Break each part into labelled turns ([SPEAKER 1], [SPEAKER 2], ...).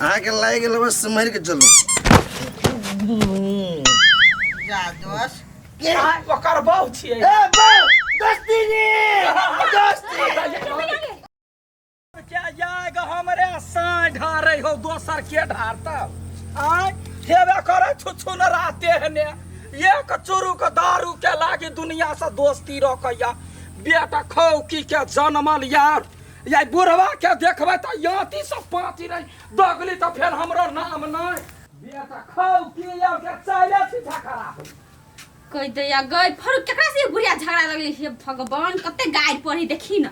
[SPEAKER 1] अहाँके लागि गेल बस सम्हरि के चलू।
[SPEAKER 2] जा दोस्त।
[SPEAKER 3] ओकर बहु छियै।
[SPEAKER 1] ए बहु दोस्ती रे दोस्ती।
[SPEAKER 3] क्या जाएगा हमरे साँय ढारे हो दोसर के ढारता आय हेबे करे छुछु न राते हने एक चुरु के दारू के लागी दुनिया से दोस्ती रखैया बेटा खौकी के जनमल यार या बुढ़वा के देखबै तऽ याती से पाँची रही दगली तऽ फेर हमरो नाम नहि बेटा खौकी यार के चाइले सीधा खराब।
[SPEAKER 4] कहि दैया गई फरू केकरा से बुढ़िया झगड़ा लगले? हे भगवान, कते गारि पढ़ी देखी न।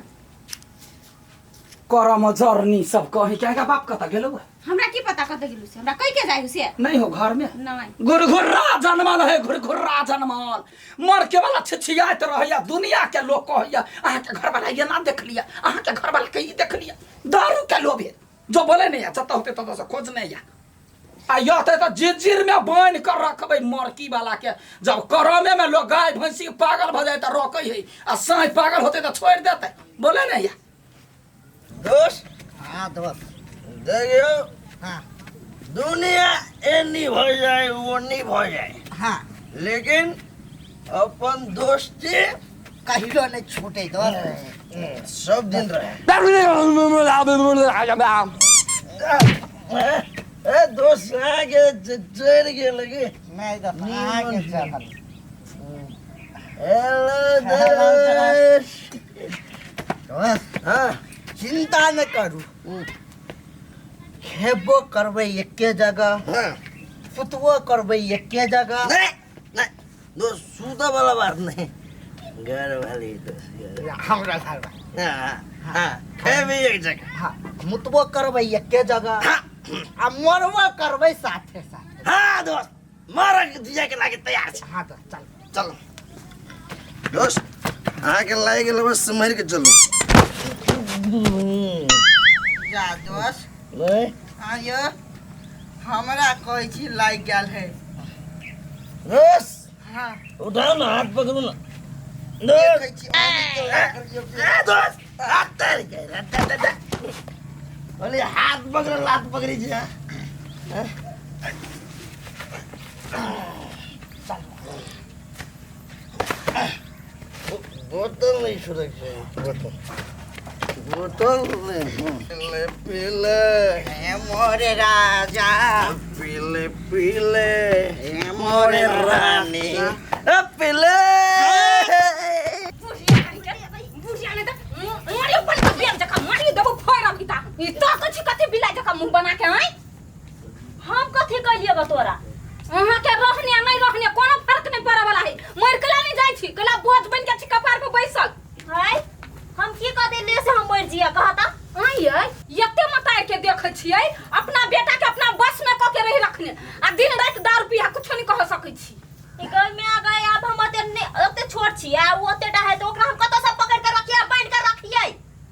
[SPEAKER 3] करम जरनी सब कही क्या बाप कतऽ गेलौ?
[SPEAKER 4] हमरा की पता कतऽ गेलौ से, हमरा कहि के जाइ से।
[SPEAKER 3] नहीं हो घर में
[SPEAKER 4] नहीं।
[SPEAKER 3] घुरघुर्रा जनमल है, घुरघुर्रा जनमल मर के वाला छिछियाइत रहैया। दुनिया के लोग कहैया अहाँ के घर वाला ये ना देख लिया, अहाँ के घर वाला के ई देख लिया। दारू के लोभे जो बोले नहीं है जतऽ होते ततऽ से खोज नहीं है आ यते तऽ जिज्जिर में बान्हि कर रखबै मरकी वाला के। जब करमे में लोग गाय भैंसी पागल भऽ जाय तऽ रोकै है आ साँझ पागल होते तऽ छोड़ि देतै। बोले नहीं है
[SPEAKER 1] दोस्त।
[SPEAKER 2] हाँ दोस्त।
[SPEAKER 1] देखियौ।
[SPEAKER 2] हाँ।
[SPEAKER 1] दुनिया एनी भऽ जाए ओनी भऽ जाए।
[SPEAKER 2] हाँ।
[SPEAKER 1] लेकिन अपन दोस्ती
[SPEAKER 2] कहियो नहीं छूटे दोस्त।
[SPEAKER 1] सब दिन रहे। ए दोस्त आगे चढ़ गेल की?
[SPEAKER 2] नहीं दोस्त, आगे चलल।
[SPEAKER 1] हेलो दोस्त।
[SPEAKER 2] दोस्त।
[SPEAKER 1] हाँ।
[SPEAKER 2] चिंता न करू, खेबो करबै एके जगह।
[SPEAKER 1] हाँ।
[SPEAKER 2] सुतबो करबै एके जगह।
[SPEAKER 1] नहीं नहीं दोस्त, सूता वाला बात नहीं, घर वाली दोस्त।
[SPEAKER 2] हमरा घर वाली।
[SPEAKER 1] हाँ हाँ, खेबी एक जगह।
[SPEAKER 2] हाँ, मुतबो करबै एके जगह।
[SPEAKER 1] हाँ।
[SPEAKER 2] आ मरबो करबै साथे साथे।
[SPEAKER 1] हाँ दोस्त, मर दिया के लागे तैयार छी।
[SPEAKER 2] हाँ दोस्त, चल
[SPEAKER 1] चल दोस्त। अहाँके लागि गेल बस सम्हरि के चलू।
[SPEAKER 2] जा दोस्त।
[SPEAKER 1] नहीं।
[SPEAKER 2] हाँ यो, हमरा कहै छी लागि गेल है।
[SPEAKER 1] दोस्त।
[SPEAKER 2] हाँ।
[SPEAKER 1] उठाओ ना, हाथ पकड़ू ना दोस्त।
[SPEAKER 2] देखै छी, आदमी के लागल यौ।
[SPEAKER 1] ए दोस्त, हाथ तर के बोले हाथ पकड़ लात पकड़ी छी। हाँ बोतल नहीं सुरक्षा, बोतल बोतल नहीं। पीले पीले
[SPEAKER 2] हे मोरे राजा,
[SPEAKER 1] पीले पीले
[SPEAKER 2] हे
[SPEAKER 1] मोरे रानी, ए पीले।
[SPEAKER 4] बुढ़िया ने तऽ मारियो पड़ि तऽ बेल जकाँ मारियो देबो फोड़ अभी ता। ई तो कथी कथी बिलाइ जकाँ मुँह बना के आइ।
[SPEAKER 5] हम कथी कहलिए बा तोरा?
[SPEAKER 4] अहाँ के रहने आ नहीं रहने कोनो फर्क नहीं पड़े वाला है। मर कला नहीं जाइ छी, कला बोझ बन के छी कपार पर बैसल।
[SPEAKER 5] हाय, हम की कह देलिए से हम मर जिया कहता?
[SPEAKER 4] आइ यै, एते मतार के देखै छियै अपना बेटा के अपना बस में क के रहि रखने आ दिन राति दारू पिया कुछो नहीं कह सकै छी।
[SPEAKER 5] ई गई में आ गए, अब हम ओते ने ओते छोट छी आ उ ओते टा है तो ओकरा हम कतौ से पकड़ के रखिए बांध के रखिए।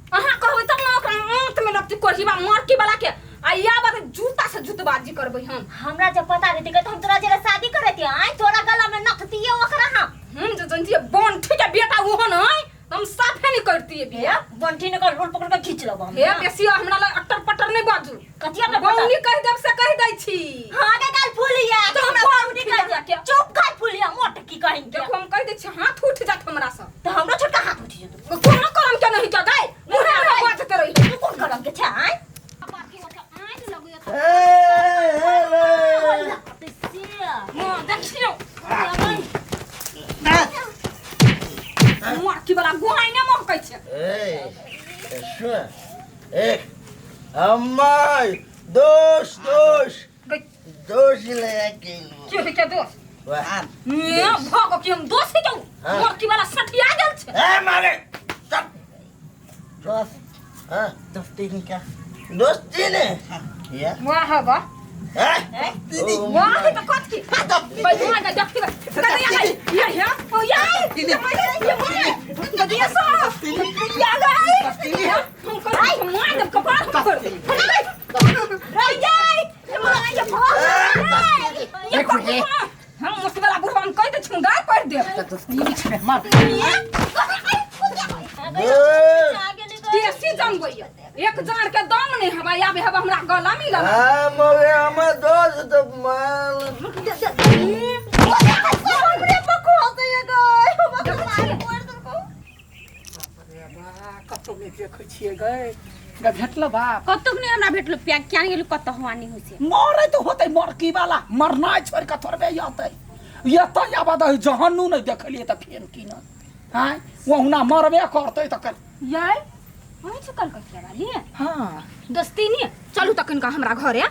[SPEAKER 4] अहाँ कहबै तब ना ओकरा आंत में लगती कोढ़ीबा मरकी वाला के आ या बात जूता से जूतबाजी करबै हम।
[SPEAKER 5] हमरा जब पता रहती त हम तोरा जरा शादी करैती आइ तोरा गला में नखतिए ओकरा हम।
[SPEAKER 4] हम जो जनतिए बंठी के बेटा ओहन है हम साफे नहीं करतिए बिया।
[SPEAKER 5] बंठी ने कर रोल पकड़ के खींच लेब हम।
[SPEAKER 4] हे बेसी हमरा लग अट्टर पट्टर नहीं बाजू।
[SPEAKER 5] कथी अट्टर पट्टर?
[SPEAKER 4] बौनी कहि देब से कहि दै छी।
[SPEAKER 5] हाँ गे गाल फूलिया,
[SPEAKER 4] तो
[SPEAKER 5] हमरा
[SPEAKER 4] बौनी
[SPEAKER 5] बौनी
[SPEAKER 4] कहि
[SPEAKER 5] कहि
[SPEAKER 4] दे।
[SPEAKER 5] दे। चुप गाल फूलिया मोट की कहिन के।
[SPEAKER 4] देखो हम कहि दै छी हाथ उठ जात हमरा से।
[SPEAKER 5] तो हमरो छोटका हाथ उठ जेतौ।
[SPEAKER 4] कोनो करम के नहीं के गाय मुहे में बाजते रही।
[SPEAKER 5] तू कोन करम के छै आइ?
[SPEAKER 1] ए हेलो।
[SPEAKER 4] हां देखियौ मरकी वाला गुहाइ ने महकै छै।
[SPEAKER 1] ए सुन एक अम्मा दोस्त दोस्त दोस्त ले के
[SPEAKER 4] की होइ के दोस्त?
[SPEAKER 1] वाह।
[SPEAKER 4] ने भग की हम दोस्त ही जाऊ।
[SPEAKER 1] हाँ।
[SPEAKER 4] मरकी वाला सठिया गेल छै।
[SPEAKER 1] ए मारे चल
[SPEAKER 2] दोस्त।
[SPEAKER 1] हाँ।
[SPEAKER 2] दोस्ती नहीं क्या?
[SPEAKER 1] दोस्ती ने या
[SPEAKER 4] वाह वाह।
[SPEAKER 1] ए
[SPEAKER 4] वाह के तो कथी भाई के देखी करिया गई ये ये ओ या ये ये ये सा या गई हम कर हम मार देब कपार हम कर दे रह जाय ये ये हम मुसबला बुढ़वा हम कहि दे छी गाय पढ़ दे।
[SPEAKER 2] मार।
[SPEAKER 1] दोस्त
[SPEAKER 4] देसी जमबै एक जान के दम नहीं हवा आबे हवा हमरा गला मिलल
[SPEAKER 1] हाँ मगर हमर दोस्त तो माल
[SPEAKER 5] हमरे पको दे गए हमरा मार पड़ देलको।
[SPEAKER 3] कतौ नहि देखै छियै गए गे भेटल बाप
[SPEAKER 4] कतौ नहीं हमरा भेटलो प्या क्या गेलु कतौ हुआ नहीं होइ छै।
[SPEAKER 3] मरे तऽ होतै मरकी वाला मरनाइ छोड़ि कऽ थोड़बे एतै एतै आबऽ दही जहनु नहि देखलियै तऽ फेर की न आँय ओहुना मरबे करतै तऽ कल
[SPEAKER 4] याय अहीं छै कलकतिया वाली?
[SPEAKER 3] हाँ।
[SPEAKER 4] दोस्ती नहीं चलू तखन का हमरा घरे।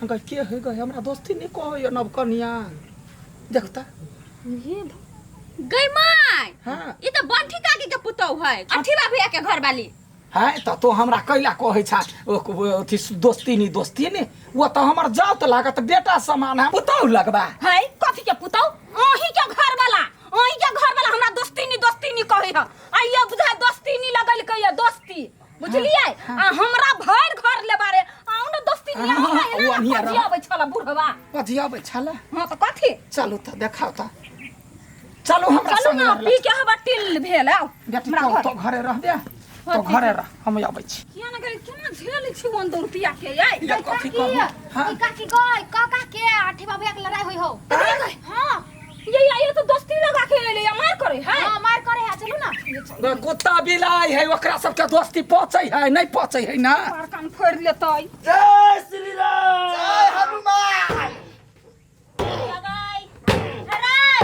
[SPEAKER 3] गए के है गए हमरा दोस्ती नहि कहैया नवकनिया देखता
[SPEAKER 4] ये गई my.
[SPEAKER 3] हाँ।
[SPEAKER 4] ई त बंठी काकी के पुतौ है अठीबा भैया के घर वाली।
[SPEAKER 3] है तऽ तो हमरा कैला कहै छा ओ अथी दोस्ती नहीं दोस्ती नहीं वो तऽ हमर जात लागत बेटा समान है पुतहु लगबा
[SPEAKER 4] है कथी के पुतौ अहीं के घर वाला अहीं के घर वाला हमरा दोस्ती नहीं कहै है आइयो बुझाय दोस्ती नहीं लगल कहिए दोस्ती बुझलियै आ हमरा भरि घर ले बारे आउ ने दोस्ती नहीं आउ ने
[SPEAKER 3] हाँ,
[SPEAKER 4] एना
[SPEAKER 3] ओ अनिया
[SPEAKER 4] पजिया अबै छला बुढ़वा
[SPEAKER 3] पजियाबै छला।
[SPEAKER 4] हां तऽ कथी
[SPEAKER 3] चलू तऽ देखाउ तऽ चलू हमरा
[SPEAKER 4] चलू
[SPEAKER 3] संगे
[SPEAKER 4] ना
[SPEAKER 3] रहला।
[SPEAKER 4] पी के हवा टिल भेल आउ
[SPEAKER 3] बेटी
[SPEAKER 4] हमरा
[SPEAKER 3] तो
[SPEAKER 4] घर
[SPEAKER 3] तो घरे रहबे तो घरे रह हम अबै छी।
[SPEAKER 4] किया ना करे केना झेलै छी 1 रुपया के यै
[SPEAKER 3] ये कथी कहू हाँ
[SPEAKER 5] ई काकी गई काका के आठीबा भैया के लड़ाई होई हो। हां
[SPEAKER 4] ये ये तो दोस्ती लगा के एलै या मार करे है।
[SPEAKER 5] हां मार करे है चलू ना।
[SPEAKER 3] ग कुत्ता बिलाइ है ओकरा सबके दोस्ती पचै है नहीं पचै है ना
[SPEAKER 4] मार कान फोड़ि लेतै।
[SPEAKER 1] जय श्री राम
[SPEAKER 2] जय हनुमान।
[SPEAKER 5] गई राय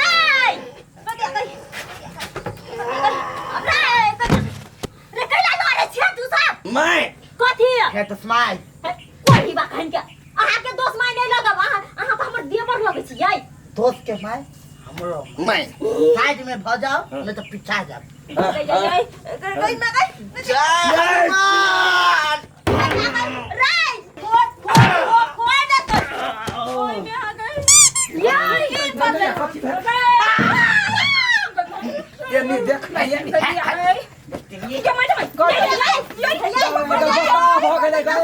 [SPEAKER 5] राय बगे गई राय रे कैला मारे छिया तू सब
[SPEAKER 1] my
[SPEAKER 5] कथी
[SPEAKER 2] हे तस्माई
[SPEAKER 5] कोही बा कहन के अहाँ के दोस्त माय नहीं लगब अहाँ अहाँ तऽ हमर देवर लगै छी यै
[SPEAKER 2] दोस्त के my
[SPEAKER 1] हमरो my
[SPEAKER 2] side में भ जाओ नहीं तो पीछा जाओ।
[SPEAKER 5] गई गई गई मैं गई
[SPEAKER 2] जय हनुमान।
[SPEAKER 5] राय फोड़ फोड़ फोड़ दे तो ओय में आ गई यार ये
[SPEAKER 3] गई, कथी भेल? ये नहीं देखना ये नहीं भऽ गेलै गए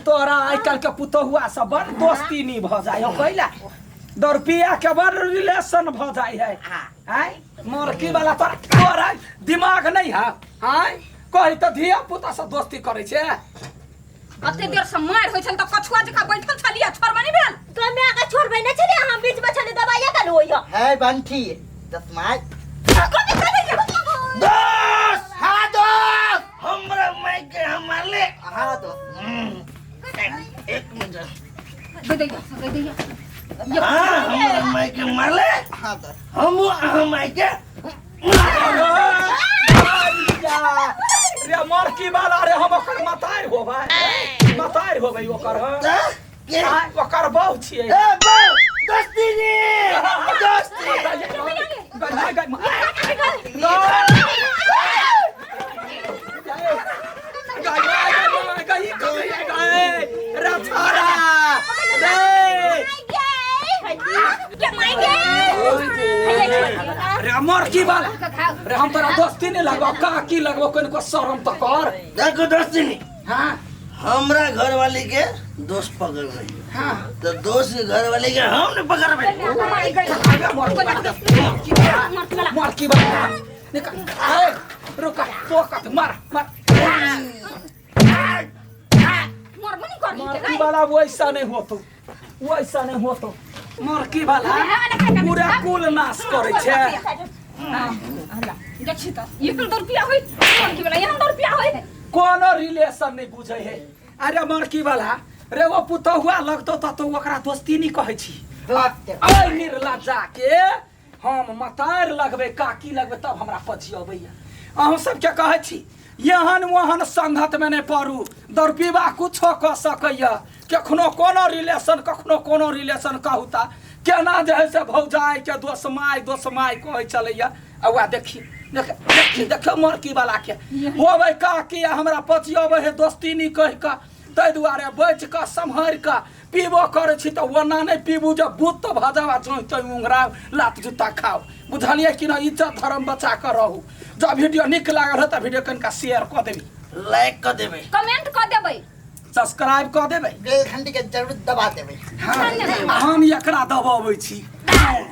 [SPEAKER 3] तोरा आइ काल्हि के पुतहुआ सब बड़ दोस्ती नहीं भऽ जाइ हो कैला दरपिया के बड़ रिलेशन भऽ जाइ है आँय मरकी वाला तोरा तोरा दिमाग नहीं है आँय कही तऽ धिया पुता से दोस्ती करै छै।
[SPEAKER 4] अते देर से मार होइ छल तऽ कछुआ जकाँ बैठल छलियै छोड़बे नहि भेल।
[SPEAKER 5] कमे आके छोड़बे नहि छलियै हम बीच में छलियै दबाइया का होइया
[SPEAKER 2] है बंठी तस्माई
[SPEAKER 5] कथी कथी
[SPEAKER 1] दोस्त
[SPEAKER 2] हां दोस्त
[SPEAKER 1] हमरा माय के हम मारले।
[SPEAKER 2] हां दोस्त
[SPEAKER 1] एक मिनट
[SPEAKER 4] गई दैया गई दैया
[SPEAKER 1] हाँ हमरा माय के मारले
[SPEAKER 2] हां दोस्त
[SPEAKER 1] हम अहाँ माय के
[SPEAKER 3] रे मरकी वाला रे हम ओकर मतारि होबै मतारि होबै ओकर हँ
[SPEAKER 1] के
[SPEAKER 3] आँय, ओकर बहु छियै।
[SPEAKER 1] ए बा दोस्ती नी दोस्ती
[SPEAKER 3] गई गई रे छोरा रे रे मरकी वाला रे हम तोरा दोस्ती नहीं लगबो काकी लगबो कनिको शरम तऽ कर।
[SPEAKER 1] देखो दोस्ती नी
[SPEAKER 3] हाँ
[SPEAKER 1] हमरा घर वाली के दोस्त पकड़ रही
[SPEAKER 3] हाँ
[SPEAKER 1] तो दोस्त के घर वाली के हम नहीं पकड़बे।
[SPEAKER 3] मरकी वाला निकल ए रुक तो कत मार मार मरकी वाला वैसा नहीं होतो वैसा नहीं होतो मरकी वाला पूरा कुल नाश करै छै।
[SPEAKER 4] देखी तऽ एहन रुपया होइ मरकी वाला एहन रुपया होइ
[SPEAKER 3] कोनो रिलेशन नहीं बुझै है। अरे मरकी वाला रे वो पुतहुआ लगतो त तो ओकरा दोस्ती नहीं कहै छी। ऐ निर्लज्जा के हम मतार लगबै काकी लगबै तब हमरा पछियबैया। अहूँ सबके कहै छी एहन ओहन संगत में नहीं पड़ू दरपीबा कुछो कऽ सकैया कखनो कोनो रिलेशन कखनो कोनो रिलेशन कहू ता केना जे है से भौजाइ के दोस माय कहै छलैया। आ वएह देखी देख देखी देखियौ मरकी वाला के होबै काकी आ हमरा पचियबै है दोस्ती नहीं कहि कऽ ताहि दुआरे बचि कऽ सम्हारि कऽ पीबो करै छी तऽ ओना नहि पीबू जे बुत भऽ जाउ आ जों तों उंघराउ लात जुत्ता खाउ बुझलियै कि ना। इज्जत धर्म बचा कऽ रहू। जब वीडियो नीक लागल हो तऽ वीडियो कनिका शेयर कऽ देबी
[SPEAKER 1] लाइक कऽ देबै
[SPEAKER 4] कमेंट कऽ देबै
[SPEAKER 3] सब्सक्राइब कऽ देबै
[SPEAKER 2] बेल घंटी के जरूर दबा देबै।
[SPEAKER 3] हाँ हम एकरा दबाबै छी।